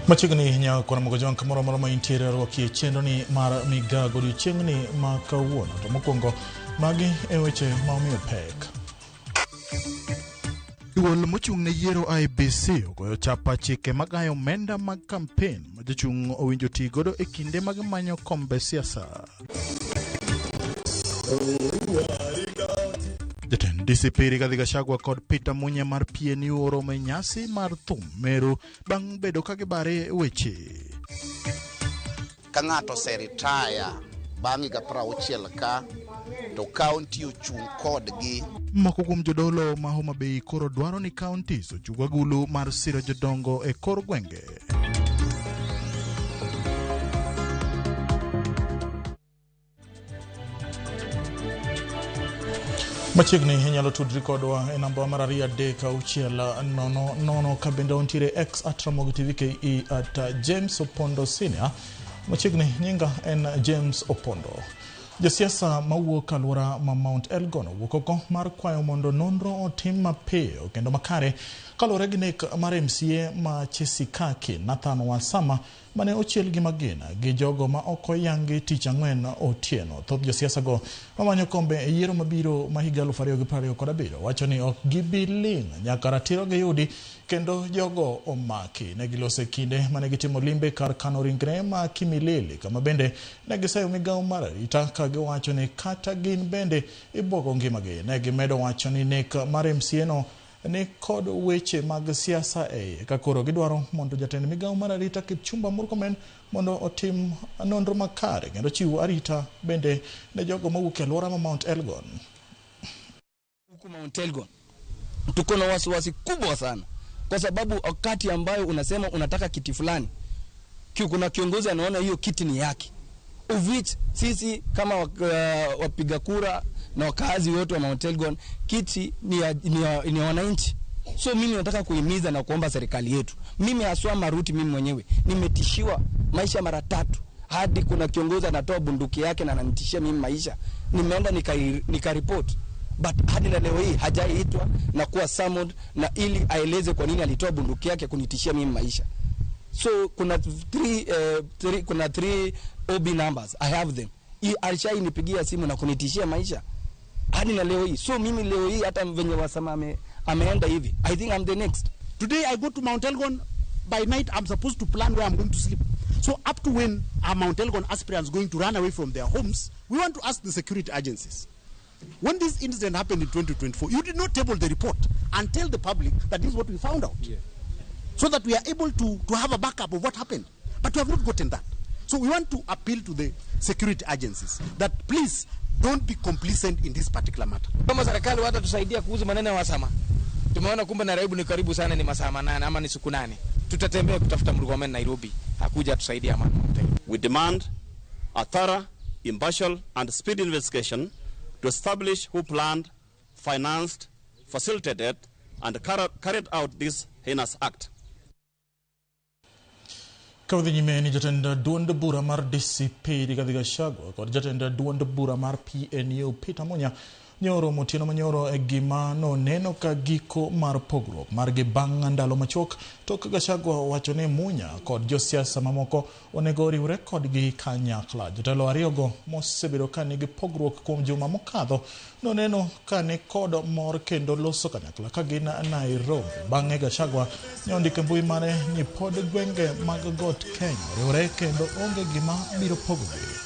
Machiegni nyakwana mogo jwang' kamoro amora ma intiere rwaki e chenroni mar migago odiochieng'ni ma kawuono. To mokwongo magi e weche ma omiyo pek. Duol mochung' ne yiero IEBC ogoyo chapa chike magayo omenda mag kampen ma jochung' owinjo ti godo e kinde mag manyo kombe siasa. Jatend DCP Rigathi Gachagua kod Peter Munya mar PNU oromo e nyasi mar thum Meru bang' bedo ka gibare weche. Ka ng'ato oseritaya bang' higa 60 ka to kaunti ochung' kodgi. Moko kuom jodolo ma Homa Bay koro dwaro ni counties ochung agulu mar siro jodongo e kor gwenge. Machiegni inyalo tudri kodwa e namba mar 23600 ka bende wantiere X at Ramogi TV KE at James Opondo Senior. Machiegni nyinga en James Opondo. Josiasa mawuok alwora ma Mount Elgon owuok oko mar kwayo mondo nonro otim mapiyo kendo makare kaluwore gi nek mar MCA ma Chesikaki Nathan Wasama mane ochiel gi magina gi jogo ma ok oyangi tich ang'wen otieno. Thoth josiasa go mamanyo kombe e yiero mabiro ma higa 2027 wacho ni ok gibi ling' nyaka ratiro giyudi kendo jogo omaki. Ne giloso e kinde mane gitimo limbe kar kano ringre ma Kimilili kama bende ne giseyo migawo mar arita ka giwacho ni kata gin bende ibwogo ngimagi. Ne gimedo wacho ni nek mar MCA no ni kod weche mag siasa e iye ka koro gidwaro mondo jatend migawo mar arita Kipchumba Murkomen mondo otim nonro makare kendo chiw arita bende ne jogo mawuok e alwora ma Mount Elgon. Huku Mount Elgon tuko na wasiwasi kubwa sana, kwa sababu wakati ambayo unasema unataka kiti fulani, kuna kiongozi anaona hiyo kiti ni yake, of which sisi kama wapiga kura na wakazi wote wa Mount Elgon, kiti ni ya wananchi. So mimi nataka kuhimiza na kuomba serikali yetu, mimi haswa Maruti, mimi mwenyewe nimetishiwa maisha mara tatu, hadi kuna kiongozi anatoa bunduki yake na ananitishia mimi maisha. Nimeenda nikaripoti but hadi na leo hii hajaitwa na kuwa summoned na ili aeleze kwa nini alitoa bunduki yake kunitishia mimi maisha. So kuna three OB numbers I have them. Alishainipigia simu na kunitishia maisha hadi na leo hii. So mimi leo hii hata venye Wasama ameenda hivi, I think I'm the next. Today I go to Mount Elgon by night. I'm supposed to plan where I'm going to sleep. So up to when are Mount Elgon aspirants going to run away from their homes? We want to ask the security agencies. When this incident happened in 2024, you did not table the report and tell the public that this is what we found out. So that we are able to have a backup of what happened. But we have not gotten that. So we want to appeal to the security agencies that please don't be complacent in this particular matter. Kama serikali watatusaidia kuhusu maneno ya Wasama, tumeona kumbe Nairobi ni karibu sana, ni masaa 8 ama ni siku 8. Tutatembea kutafuta Murkomen Nairobi, akuja atusaidie amani. We demand a thorough, impartial and speedy investigation to establish who planned, financed, facilitated and carried out this heinous act. Ka wadhi nyime ni jatend duond bura mar DCP Rigathi Gachagua kod jatend duond bura mar PNU Peter Munya nyoro otieno manyoro e gima noneno ka giko mar pogruok margi bang' ndalo machuok tok Gachagua wacho ni Munya kod josiasa mamoko onego oriwre kodgi kanyakla. Jotelo ariyogo mosebedo ka nigi pogruok kuom juma mokadho noneno ka ni kod mor kendo loso kanyakla ka gin Nairobi. Bang'e Gachagua ne ondiko e mbui mare ni pod gwenge mag got Kenya oriwre kendo onge gima biro pogogi.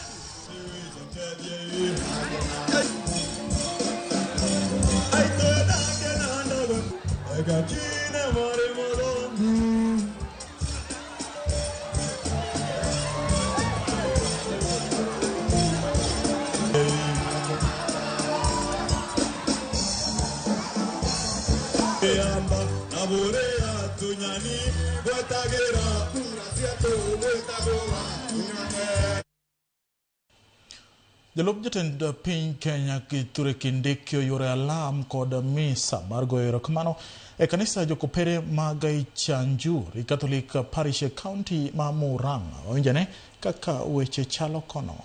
Jalup jatend piny Kenya Kithure Kindiki oyuoro alam kod misa mar goyo erokamano e kanisa jokopere mag Ichanjuri Catholic Parish e kaunti ma Murang'a. Wawinjane kaka weche chalo kono.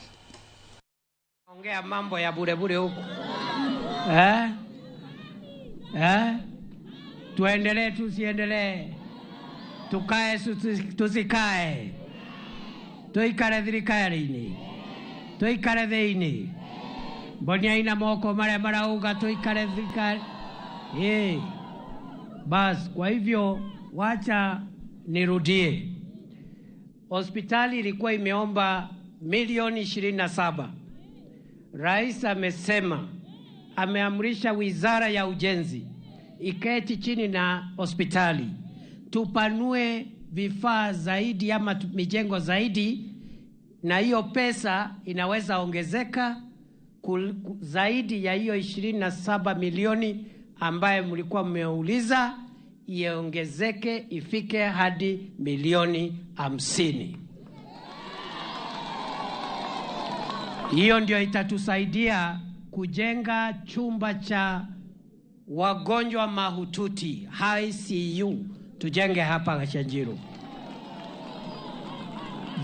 Ongea mambo ya bure bure huko. Eh? Eh? Tuendelee tusiendelee? Tukae tusikae? Tuikare thirikari-inĩ? Tuikare thĩinĩ? Mbonia ina moko marĩa marauga tuikare thirikari. Eh. Bas, kwa hivyo wacha nirudie. Hospitali ilikuwa imeomba milioni 27. Rais amesema, ameamrisha wizara ya ujenzi iketi chini na hospitali tupanue vifaa zaidi ama mijengo zaidi, na hiyo pesa inaweza ongezeka zaidi ya hiyo 27 milioni ambaye mlikuwa mmeuliza, iongezeke ifike hadi milioni 50. Hiyo ndio itatusaidia kujenga chumba cha wagonjwa mahututi ICU, tujenge hapa Gaichanjiru.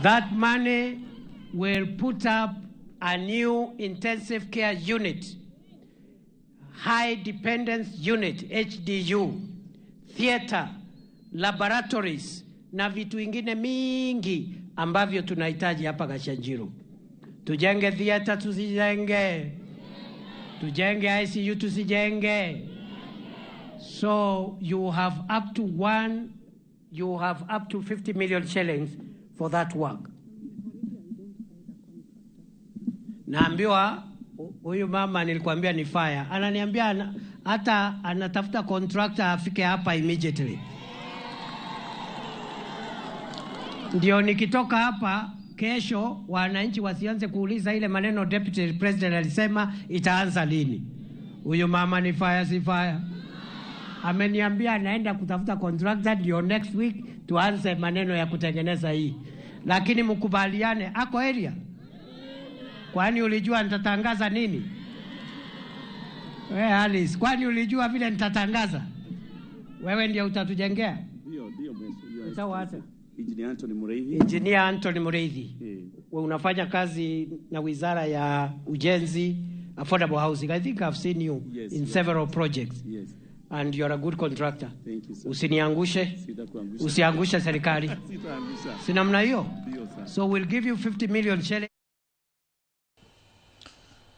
That money will put up a new intensive care unit, high dependence unit HDU, theater, laboratories na vitu vingine mingi ambavyo tunahitaji hapa Gaichanjiru. Tujenge theater, tusijenge? Tujenge ICU, tusijenge? So you have up to you have up to 50 million shillings for that work. Naambiwa huyu mama nilikwambia ni fire. Ananiambia hata anatafuta contractor afike hapa immediately. Ndio nikitoka hapa kesho wananchi wasianze kuuliza ile maneno deputy president alisema itaanza lini. Huyu mama ni fire, si fire? Ameniambia anaenda kutafuta contractor ndio next week tuanze maneno ya kutengeneza hii. Lakini mkubaliane, ako area. Kwani ulijua nitatangaza nini? We Alice, kwani ulijua vile nitatangaza? Wewe ndio utatujengea? Ndio, ndio mheshimiwa. Sawa. Engineer Anthony Mureithi. Engineer Anthony Mureithi. Wewe unafanya kazi na Wizara ya Ujenzi, Affordable Housing. I think I've seen you in several projects. Yes. And you're a good contractor. Thank you, sir. Usiniangushe. Sitakuangusha. Usiangushe serikali. Sitaangusha. Si namna hiyo? Ndio, sir. So we'll give you 50 million shillings.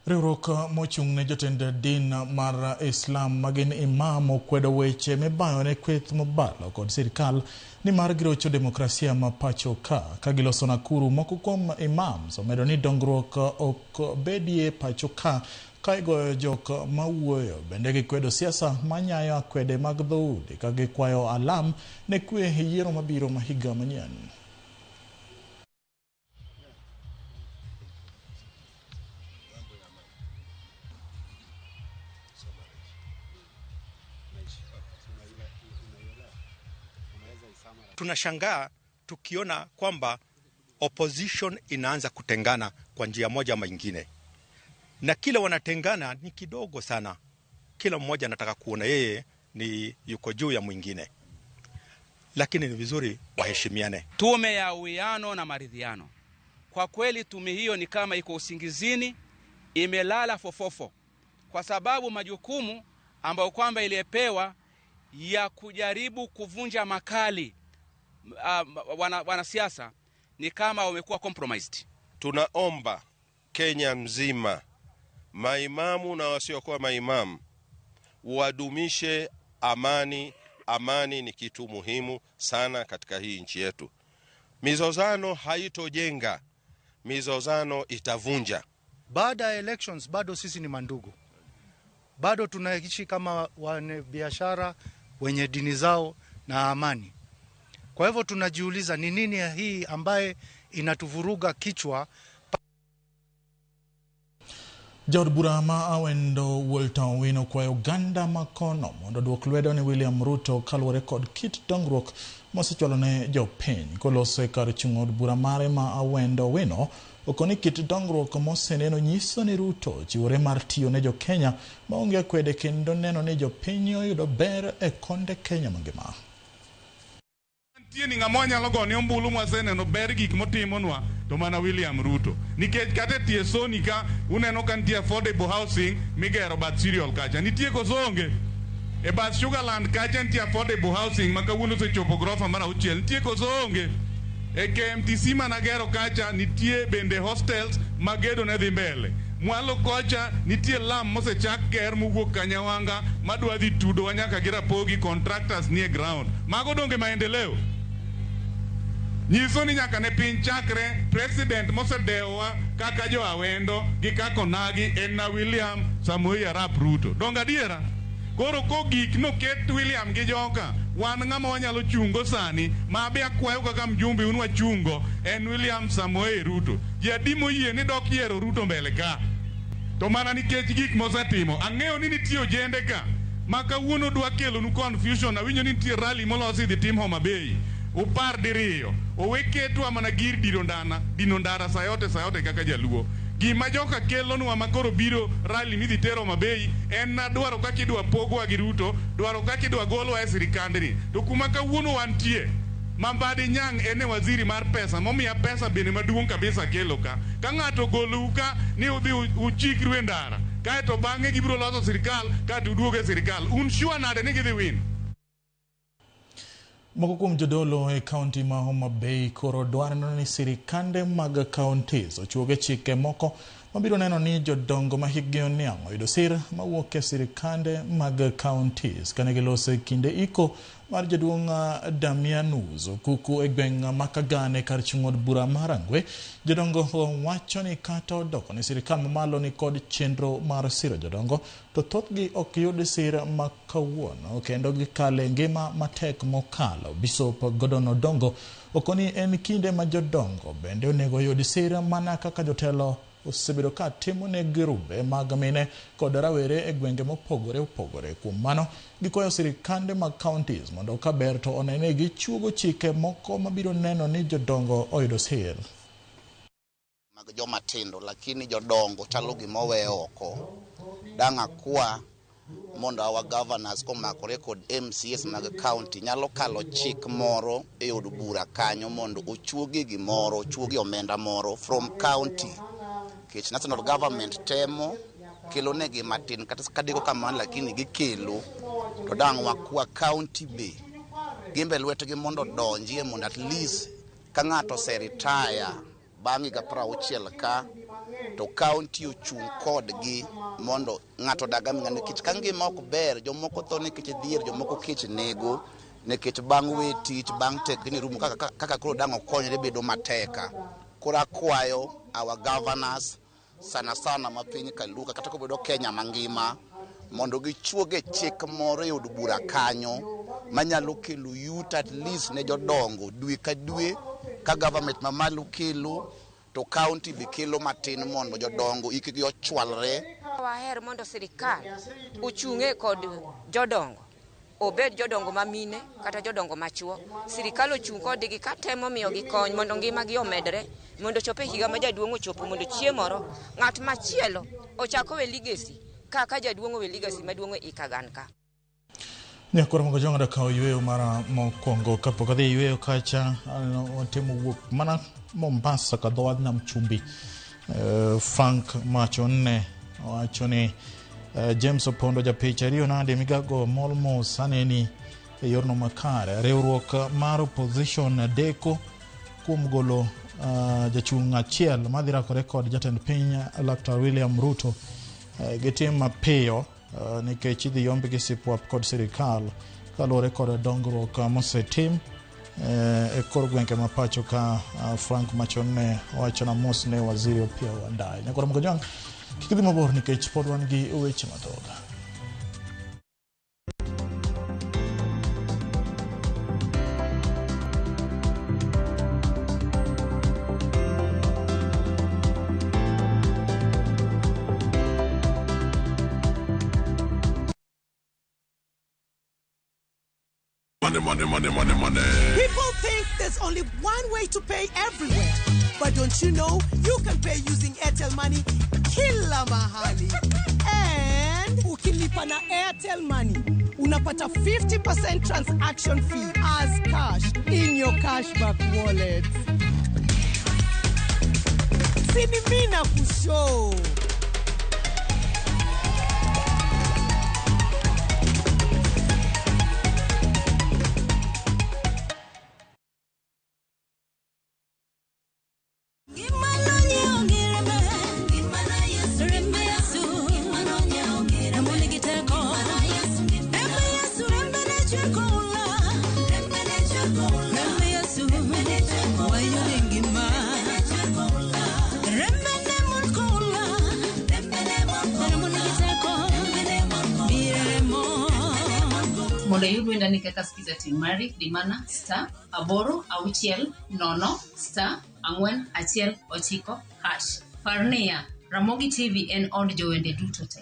Riwruok mochung' ne jotend din mar Islam magin imam okwedo weche mibayo ne kweth mobalo kod sirikal ni mar girocho demokrasia ma pacho ka giloso Nakuru. Moko kuom imams omedo ni dongruok ok bedie pacho ka igoyo jok mawuoyo. Bende gikwedo siasa manyayo akwede mag dhoudi ka gikwayo alam ne kwe e yiero mabiro ma higa manyien. Tunashangaa tukiona kwamba opposition inaanza kutengana kwa njia moja ama nyingine, na kila wanatengana ni kidogo sana. Kila mmoja anataka kuona yeye ni yuko juu ya mwingine, lakini ni vizuri waheshimiane. Tume ya uwiano na maridhiano, kwa kweli tume hiyo ni kama iko usingizini, imelala fofofo, kwa sababu majukumu ambayo kwamba ilipewa ya kujaribu kuvunja makali wanasiasa ni kama wamekuwa compromised. Tunaomba Kenya mzima, maimamu na wasiokuwa maimamu, wadumishe amani. Amani ni kitu muhimu sana katika hii nchi yetu. Mizozano haitojenga, mizozano itavunja. Baada ya elections bado sisi ni mandugu. Bado tunaishi kama wanabiashara wenye dini zao na amani. Kwa hivyo tunajiuliza ni nini hii ambaye inatuvuruga kichwa. Jaod bura ma Awendo Walter Owino kwayo oganda makono mondo oduok lwedo ni William Ruto kaluwore kod kit dongruok mosechwalo ne jopiny. Koloso e kar chung' od bura mare ma Awendo Owino okoni kit dongruok moseneno nyiso ni Ruto chiwore mar tiyo ne jokenya maonge akwede kendo neno ni jopiny oyudo ber e konde Kenya mangima. Nitie ni ng'ama wanyalo gone ombulu mwaseneno ber gik motimonwa to mana William Ruto. Nikech kata e tie Sony ka uneno ka nitie affordable housing migero bath cereal kacha. Nitie koso onge? E bath Sugarland kacha nitie affordable housing ma kawuono osechopo grofa mar 6, nitie koso onge? E KMTC managero kacha nitie bende hostels ma gedo ne dhi mbele. Mwalo kocha nitie lam mosechak ger mowuok Kanyawanga madwa dhi tudowa nyaka gi Rapogi, contractors nie ground. Mago donge maendeleo? Nyiso ni nyaka ne piny chakre president mosedewowa kaka jo Awendo gi kaka Onagi en na William Samoei Arap Ruto. Donge adiera? Koro kogik noket William gi joka, wan ng'ama wanyalo chungo sani, ma be akwayo kaka mjumbe un wachungo, en William Samoei Ruto. Ji adi moyie ni dok yiero Ruto mbele ka? To mana nikech gik mosetimo. Ang'eyo ni nitie ojende ka ma kawuono dwa kelonu confusion. Awinjo ni nitie rally molosi dhi tim Homa Bay. Upar diriyo. Owe ketwa mana gir diro ndana, dino ndara sayote sayote kaka jaluo. Gima joka kelonwa ma koro biro rally midhi tero Homa Bay en na dwaro kaka idwa pogwa gi Ruto, dwaro kaka idwa golwa e sirikandni. To kuma kawuono wantie, Mambadi Nyang' en e waziri mar pesa momiya pesa bende maduong' kabisa kelo ka. Ka ng'ato ogolou ka ni udhi uchikru e ndara, kaeto bang'e gibiro loso sirikal kaeto uduogo e sirikal. Un sure nade ni gidhi win? Moko kuom jodolo e kaunti ma Homa Bay koro dwaro ni sirikande mag counties ochuoge chike moko mabiro neno ni jodongo ma hikgi oniang' oyudo sir mawuok e sirikande mag counties kane giloso e kinde iko mar jaduong' Damianus Okuku e gweng' ma Kagane kar chung' od bura ma Rangwe. Jodongo wacho ni kata odoko ni sirikal mamalo ni kod chenro mar siro jodongo, to thothgi ok yud sir ma kawuono kendo gikale ngima matek mokalo. Bishop Gordon Odongo okoni en kinde ma jodongo bende onego oyud sir mana kaka jotelo osebedo ka timo ne grube mag mine kod rawere e gwenge mopogore opogore. Kuom mano, gikwayo sirikande mag counties mondo ka ber to one ni gichuogo chike moko mabiro neno ni jodongo oyudo sir. Mag joma tindo, lakini jodongo chalo gima owe oko. Dang' akwa mondo our governors komakore kod MCAs mag county nyalo kalo chik moro e od bura kanyo mondo ochuogi gimoro, ochuogi omenda moro from county. Nikech national government temo kelo negi matin kata kadiko kamano, lakini gikelo to dang' wakwa county be gimbe lwetgi mondo odonjie mondo at least ka ng'ato ose retire bang' higa 60 ka to county ochung' kodgi mondo ng'ato odag aming'a, nikech ka ngima ok ber, jomoko tho nikech dhier, jomoko kech nego nikech bang' we tich, bang' tekni rumo kaka koro dang' okonyre bedo mateka. Koro akwayo our governors sana sana ma piny Kaluka kata kobedo Kenya mangima mondo gichuoge chik moro e od bura kanyo manyalo kelo yuto at least ne jodongo dwe ka dwe, ka government mamalo kelo to county be kelo matin mondo jodongo hikgi ochwalre. Waher mondo sirikal ochung'e kod jodongo, obed jodongo ma mine kata jodongo machuo. Sirikal ochung' kodgi katemo miyogi kony mondo ngimagi omedre, mondo chop e higa ma jaduong' ochopo, mondo chieng' moro ng'at machielo ochak owe legacy kaka jaduong' owe legacy maduong' e Kagan ka. Nyakoro mogo jong'ado kawo yweyo mara mokwongo kapok adhi yweyo kacha watemo wuok mana Mombasa ka dho wadh nam chumbi. Frank Machonne wacho ni James Opondo japicha riyo nade migago mol mos aneni e yorno makare. Riwruok mar opposition deko kuom golo jachung' achiel madhi rakore kod jatend piny Laktar William Ruto. Gitim mapiyo nikech idhi yomb gi sipwap kod sirikal kaluwore kod dongruok mosetim e kor gwenge ma pacho ka. Frank Machonne owacho na mos ne waziri Opiyo Wandayi. Nyakoro Mokojwang' kik idhi mabor nikech pod wan gi weche mathoth. Money, money, money, money, money. People think there's only one way to pay everywhere. But don't you know you can pay using Airtel Money kila mahali? And ukilipa na Airtel Money, unapata 50% transaction fee as cash in your cashback wallet. Sini mina kushow. Mondo iyud wendani kaka Skiza team mari, di mana star 8 6 0 star 4 1 9 hash. Par niya, Ramogi TV en od jowende duto te.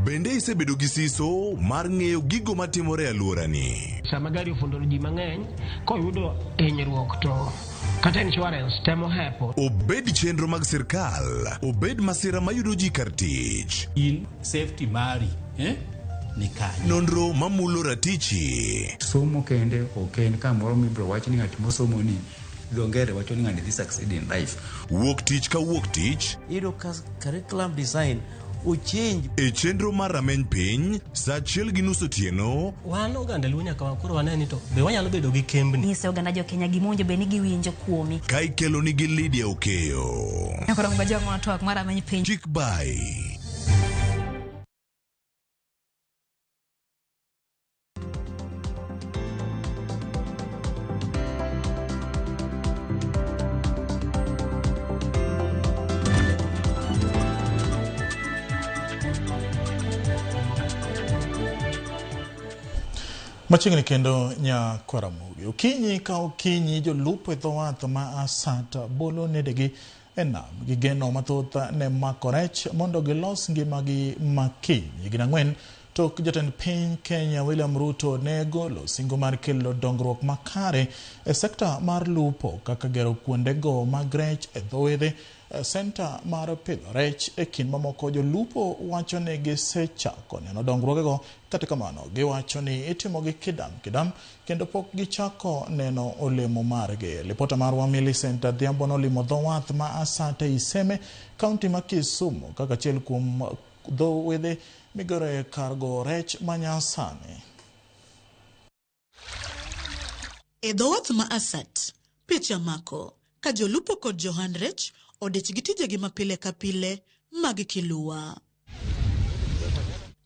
Bende isebedo gi siso mar ng'eyo gigo matimore e alworani? Sama gari ofundo ji mang'eny, koyudo hinyruok to kata insurance temo hepo. Obed chenro mag sirkal, obed masira mayudo ji kar tich. In safety mari, ni kanye? Nonro mamulo ratichi. Somo kende ok en kamoro mibiro wach ni ng'at mosomo ni dho ngere wacho ni ng'ani dhi succeed in life. Wuok tich ka wuok tich. Iyudo ka curriculum design ochange. E chenro mar rameny piny, saa 1:30 otieno. Wan oganda Luo nyaka koro wane ni to be wanyalo bedo gi kembni. Nyise oganda jo Kenya gima owinjo bed ni giwinjo kuomi. Ka ikelo nigi Lydia Okeyo. Nyakoro ng'ajo twak mar rameny piny. Chik bai. Machiegni kendo Nyakwaramogi. Okinyi ka okinyi jolupo e dho wath ma Asata bolo nedegi e nam gi geno mathoth ne mako rech mondo gilos ngimagi makiny. Higni 4 tok jatend piny Kenya William Ruto ne golo singo mar kelo dongruok makare e sekta mar lupo kaka gero kuondego mag rech e dho wedhe, senta mar pidho rech e kind mamoko. Jolupo wacho ni gisechako neno dongruogego, kata kamano giwacho ni itimogi kidam kidam kendo pok gichako neno olemo margi. Lipota marwa Millicent Adhiambo nolimo dho wath ma Asata Iseme, kaunti ma Kisumu, kaka achiel kuom dho wedhe migore kar go rech manyasani. E dho wath ma Asat, picha mako ka jolupo kod johand rech odich gi tijegi mapile ka pile mag kiluwa.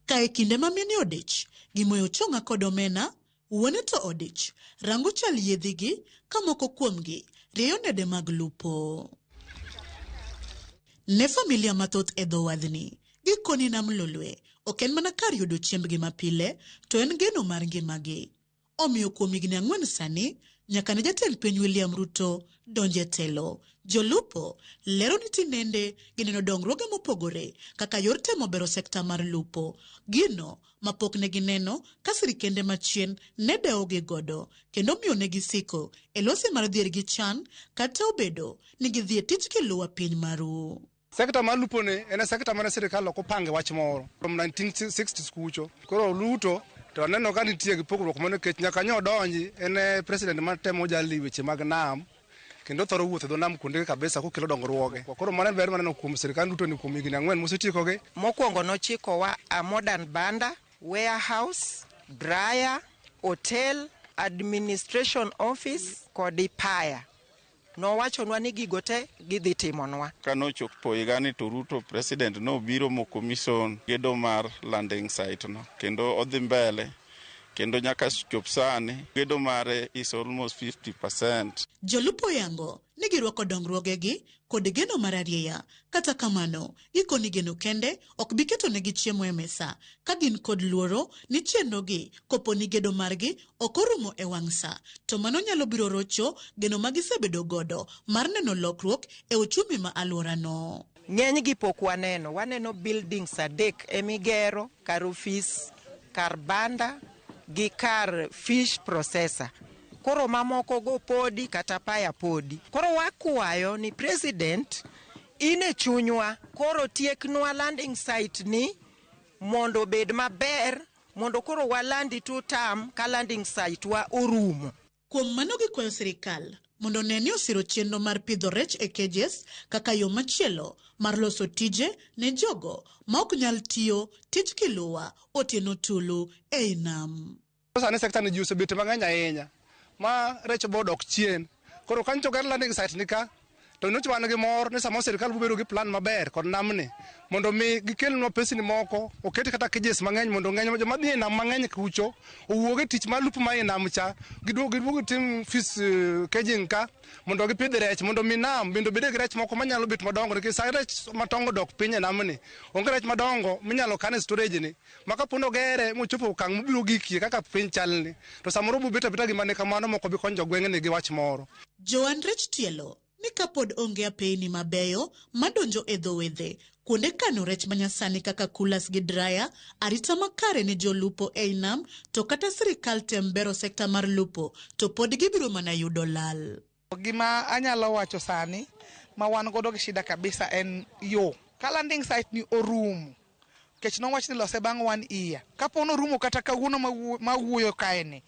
Ka e kinde ma mine odich gimoyo chonga kod omena, wuone to odich rango chal yiedhigi ka moko kuomgi rieyo nede mag lupo. Ne familia mathoth e dho wadhni, gikoni nam Lolwe ok en mana kar yudo chiembgi mapile, to en geno mar ngimagi. Omiyo kuom higni 4 sani, nyaka ne jatend piny William Ruto donje telo, jolupo lero ni tinende gineno dongruoge mopogore kaka yor temo bero sekta mar lupo, gino mapok ne gineno ka sirikende machien ne dewogi godo kendo miyo ne gisiko e lwasi mar dhier gi chan kata obedo ni gidhi e tij kiluwa piny maru. Sekta mar lupo ni en sekta mane sirikal ok opange wach moro from 1960s kucho. Koro luto to aneno ka nitie gi pogruok moro nikech nyaka nyo odonji en president matemo jali weche mag nam kendo thoro wuotho e dho nam kuonde kabisa kokelo dongruoge. Koro mano ber maneno kuom sirikal duto ni kuom higni 4 mosetiekogi. Mokwongo nochikowa a modern banda, warehouse, dryer, hotel, administration office kod paya. Nowachonwa ni gigo te gidhi timonwa. Kanochopo higani to Ruto president nobiro mokomison gedo mar landing site no kendo odhi mbele kendo nyaka chop sani gedo mare is almost 50%. Jolupo yango ni girwako dongruogegi kod geno mar arieya. Kata kamano, gikoni geno kende ok bi ketonegi chiemo e mesa ka gin kod luoro ni chenrogi kopo ni gedo margi ok orumo e wang' sa, to mano nyalo biro rocho geno ma gisebedo godo mar neno lokruok e uchumi ma alworano. Ng'enygi pok waneno, waneno buildings 3 emigero, kar ofis, kar banda gi kar fish processor. Koro mamoko go podi kata paya podi. Koro wakwayo ni president in e chunywa, koro tieknwa landing site ni mondo obed maber, mondo koro walandi 2 term ka landing site wa orumo. Kuom mano gikwayo sirikal mondo one ni osiro chenro mar pidho rech e cages kaka yo machielo mar loso tije ne jogo ma ok nyal tiyo tij kiluwa otieno tulu ei nam. Sani sekta ni ji osebet mang'eny ahinya ma rech bo dok chien. Koro ka nyocha oger landing site ni ka, To nyocha wan gi mor ni samoro sirkal biro bedo gi plan maber kod namni mondo mi gikelnwa pesni moko, oket kata cages mang'eny mondo ng'eny joma dhi e nam mang'eny kucho owuog e tich mar lupo ma e nam cha, giduog giduog gitim fish caging ka mondo gipidh rech mondo mi nam bende obed gi rech moko manyalo bet madongo nikech sa rech matongo dok piny e namni. Onge rech madongo minyalo kan e storage ni ma kapo ni ogere mochopo okang' mobiro gikie kaka piny chalni to samoro biro bet abeta gima ne kamano mok obi konyo jogweng'ni gi wach moro. Joan rech tielo ni kapod onge apeyni mabeyo madonjo e dho wedhe, kuonde kano rech manyasani kaka coolers gi dryer, arita makare ne jolupo ei nam to kata sirikal tem bero sekta mar lupo to pod gibiro mana yudo lal. Gima anyalo wacho sani ma wan godo gi shida kabisa en yo. Ka landing site ni orumo, nikech nowach ni lose bang' 1 year. Kapo ni orumo kata kawuono mawuoyo kae ni,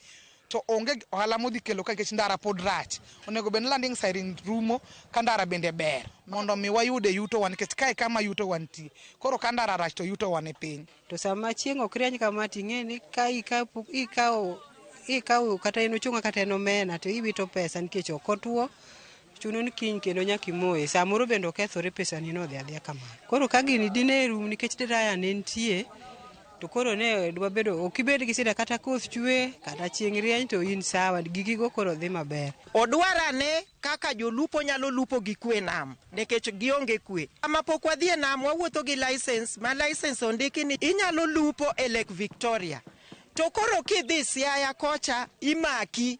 to onge ohala modhi kelo ka nikech ndara pod rach. Onego bed ni landing site ni rumo ka ndara bende ber mondo mi wayude yuto wa nikech kae kama yuto wa nitie. Koro ka ndara rach to yuto wa ni piny. To sama chieng' ok rieny kama to ing'e ni ka ikawo kata en ochunga kata en omena to iwito pesa nikech ok otuo. Chuno ni kiny kendo nyaka imoye. Samoro bende okethore pesani no odhi adhiya kamano. Koro ka gini dine rum nikech dryer ne nitie, to koro ne dwa bedo ok ibed gi shida kata koth chwe kata chieng' rieny to in sawa, gigigo koro dhi maber. Odwarane kaka jolupo nyalo lupo gi kwe nam nikech gionge kwe. Sama pok wadhi e nam wawuotho gi license ma license ondiki ni inyalo lupo e Lake Victoria. To koro kidhi Siaya kocha imaki.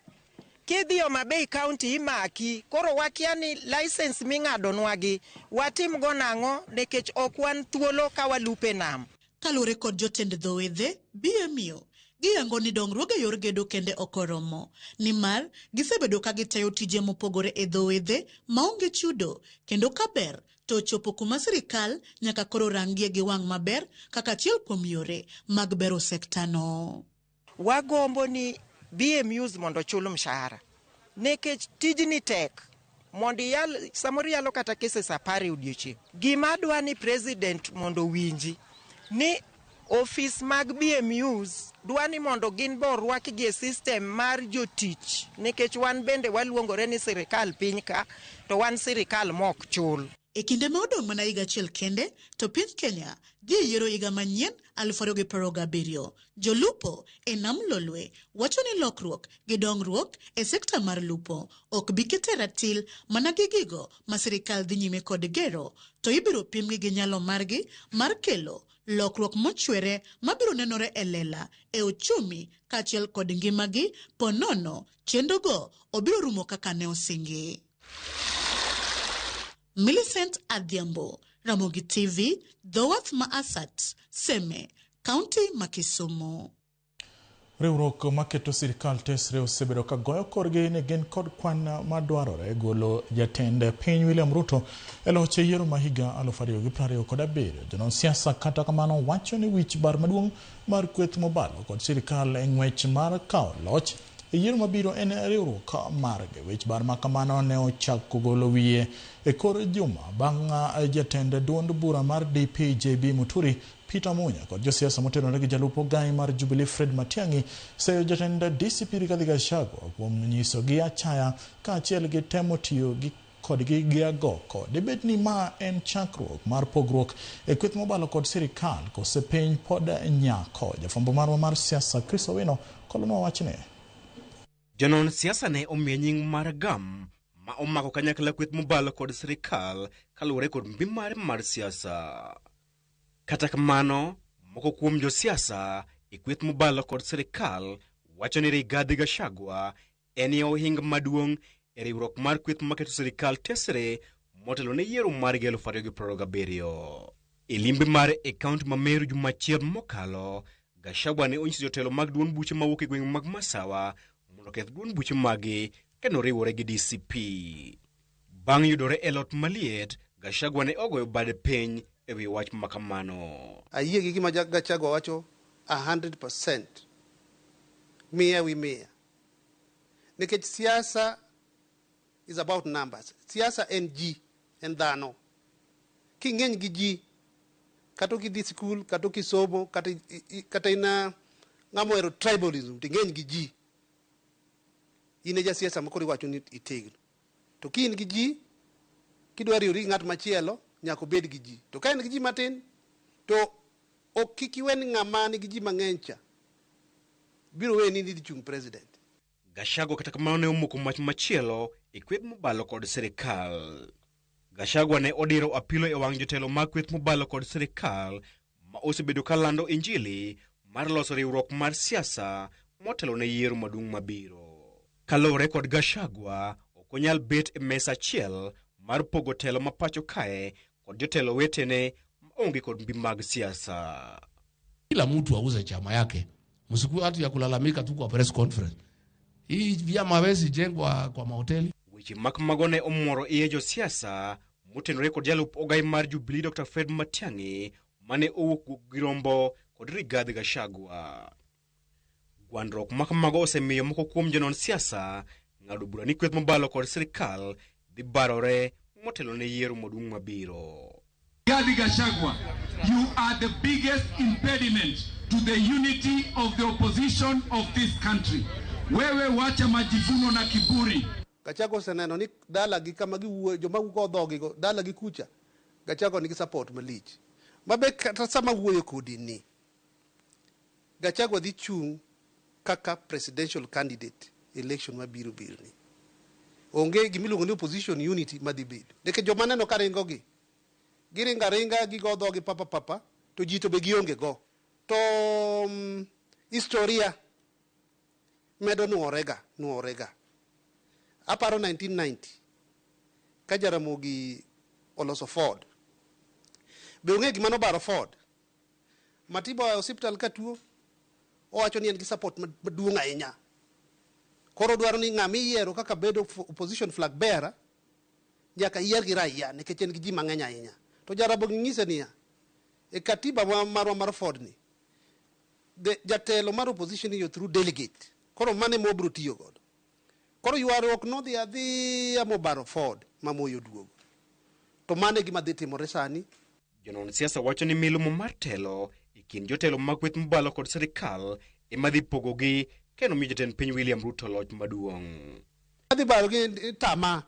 Kidhi Homa Bay County imaki. Koro wakia ni license ming'adonwa watim go nang'o nikech ok wan thuolo ka walupo e nam. Kaluwore kod jotend dho wedhe, BMU, giyango ni dongruok e yor gedo kende ok oromo, nimar gisebedo ka gitayo tije mopogore e dho wedhe maonge chudo, kendo kaber to ochopo kuma sirikal nyaka koro rangie gi wang' maber kaka achiel kuom yore mag bero sektano. Wagombo ni BMUs mondo ochul mshahara nikech tijni tek. Mondo iyal, samoro iyalo kata cases 10 e odiochieng'. Gima adwa ni president mondo owinji ni ofis mag BMUs dwa ni mondo gin bo orwakgi e system mar jotich nikech wan bende waluongore ni sirikal piny ka to wan sirikal mok chul. E kinde ma odong' mana higa achiel kende to piny Kenya dhi e yiero higa manyien 2027. Jolupo e nam Lolwe wacho ni lokruok gi dongruok e sekta mar lupo ok bi kete ratil mana gi gigo ma sirikal dhi nyime kod gero, to ibiro pimgi gi nyalo margi mar kelo lokruok mochwere mabiro nenore e lela e uchumi kaachiel kod ngimagi ponono chenrogo obiro rumo kaka ne osingi. Millicent Adhiambo, Ramogi TV, dho wath ma Asat, Seme, Kaunti ma Kisumu. Riwruok maketo sirikal tesre osebedo ka goyo korgi ni gin kod kwan madwarore golo jatend piny William Ruto e loch e yiero ma higa 2027. Jonon siasa kata kamano wacho ni wich bar maduong' mar kweth mobalo kod sirikal e ng'wech mar kawo loch e yiero mabiro en riwruok margi. Wich bar ma kamano ne ochako golo wiye e kor juma bang' jatend duond bura mar DP JB Muturi Peter Munya kod josiasa motenore gi jalup ogai mar Jubilee Fred Matiang'i seyo jatend DCP Rigathi Gachagua kuom nyisogi achaya kaachiel gi temo tiyo gi kodgi gi agoko. Dibed ni ma en chakruok mar pogruok e kweth mobalo kod sirikal kose piny pod nyako? Jafwambo marwa mar siasa Chris Owino kolonwa wachni. Jonon siasa ne omiye nying mar GAM ma omako kanyakla kweth mobalo kod sirikal kaluwore kod mbi mare mar siasa. Kata kamano, moko kuom josiasa e kweth mobalo kod sirikal wacho ni Rigathi Gachagua en e ohinga maduong' e riwruok mar kweth maketo sirikal tesre motelo ne yiero mar 2027. E limbe mare e kaunti ma Meru juma achiel mokalo, Gachagua ne onyiso jotelo mag duond buche mawuok e gwenge mag Masawa mondo oketh duond buche magi kendo riwore gi DCP. Bang' yudore e lot maliet, Gachagua ne ogoyo bade piny e wi wach makamano. Ayie gi gima Gachagua wacho 100%. Mia wi mia. Nikech siasa is about numbers. Siasa en ji, en dhano. King'eny gi ji, kata ok idhi sikul, kata ok isomo, kata ina ng'ama ohero tribalism, to ing'eny gi ji. In e jasiasa ma koro iwacho ni itegno. To ka in gi ji, Kidwa riwri gi ng'at machielo, nyaka obed gi ji. To ka en gi ji matin, to ok kik iwe ni ng'ama nigi ji mang'eny cha biro weni ni idhi chung' president. Gachagua kata kamano ne omoko mach machielo e kweth mobalo kod sirikal. Gachagua ne odiro apilo e wang' jotelo mag kweth mobalo kod sirikal ma osebedo ka lando injili mar loso riwruok mar siasa motelo ne yiero maduong' mabiro. Kaluwore kod Gachagua, ok onyal bet e mesa achiel mar pogo telo ma pacho kae kod jotelo wetene maonge kod mbi mag siasa. Kila mtu auze chama yake, msikuwe watu ya kulalamika tu kwa press conference. Hii vyama hawezi jengwa kwa mahoteli. Weche mak mago ne omoro iye josiasa motenore kod jalup ogai mar Jubilee Dr. Fred Matiang'i mane owuok gi rombo kod Rigathi Gachagua. Gwandruok ma kamago osemiyo moko kuom jonon siasa ng'ado bura ni kweth mobalo kod sirikal dhi barore motelo ne yiero maduong' mabiro. Rigathi Gachagua, you are the biggest impediment to the unity of the opposition of this country. Wewe wacha majivuno na kiburi. Gachagua oseneno ni dalagi kama giwuoyo joma go dhogigo dalagi kucha Gachagua nigi support malich. Mabe kata sama wuoyo kodi ni Gachagua dhi chung' kaka presidential candidate election mabiro biro ni. Onge gimiluongo ni opposition unity madhi bedo. Nikech joma neno ka ringo gi, giringo aringa gigo dhogi papa papa to ji to be gionge go. To historia medo nuorega nuorega. Aparo 1990 ka Jaramogi oloso Ford. Be ong'e gima nobaro Ford? Matiba oa e osiptal ka tuo, owacho ni en gi support maduong' ahinya. Koro dwaro ni ng'ama iyiero kaka bedo opposition flag bearer nyaka yier gi raia nikech en gi ji mang'eny ahinya. To Jaramogi nyise niya, e katiba marwa mar Ford ni, jatelo mar opposition iyo through delegate. Koro mano ema wabiro tiyo godo. Koro ywaruok nodhi adhiya mobaro Ford ma Moi oduogo. To mano e gima dhi timore sani. Jonon siasa wacho ni miluma mar telo e kind jotelo mag kweth mobalo kod sirikal ema dhi pogogi kendo miyo jatend piny William Ruto loch maduong'. Adhi baro gi tama.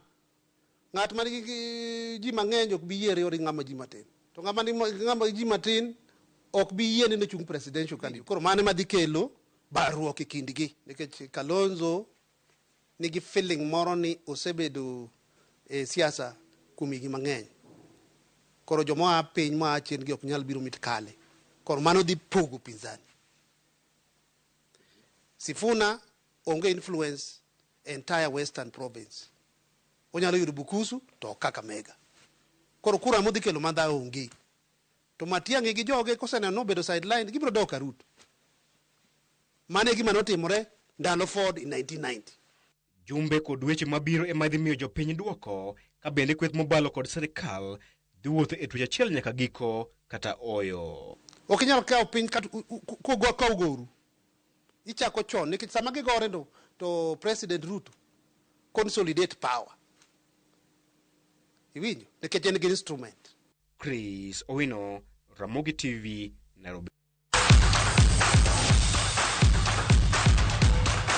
Ng'at ma nigi ji mang'eny ok bi yiere ori ng'ama ji matin. To ng'ama nigi ng'ama ji matin ok bi yiene ni ochung' presidential candidate. Koro mano ema dhi kelo barruok e kindgi. Nikech Kalonzo nigi feeling moro ni osebedo e siasa kuom higni mang'eny. Koro joma oa piny moa chien gi ok nyal biro mit kale. Koro mano dhi pogo upinzani. Sifuna onge influence entire Western Province. Onyalo yudo Bukusu to ok Kakamega. Koro kura modhi kelo madha onge. To Matiang'i gi joge koseneno nobedo sideline gibiro dok ka Ruto. Mano e gima notimore ndalo Ford in 1990. Jumbe kod weche mabiro ema dhi miyo jopiny duoko ka bende kweth mobalo kod sirikal dhi wuotho e twech achiel nyaka giko kata oyo. Ok inyal kawo piny ka ugoru. Ichako chon nikech sama gigore no to President Ruto consolidate power. Iwinjo? Nikech en gi instrument. Chris Owino, Ramogi TV, Nairobi.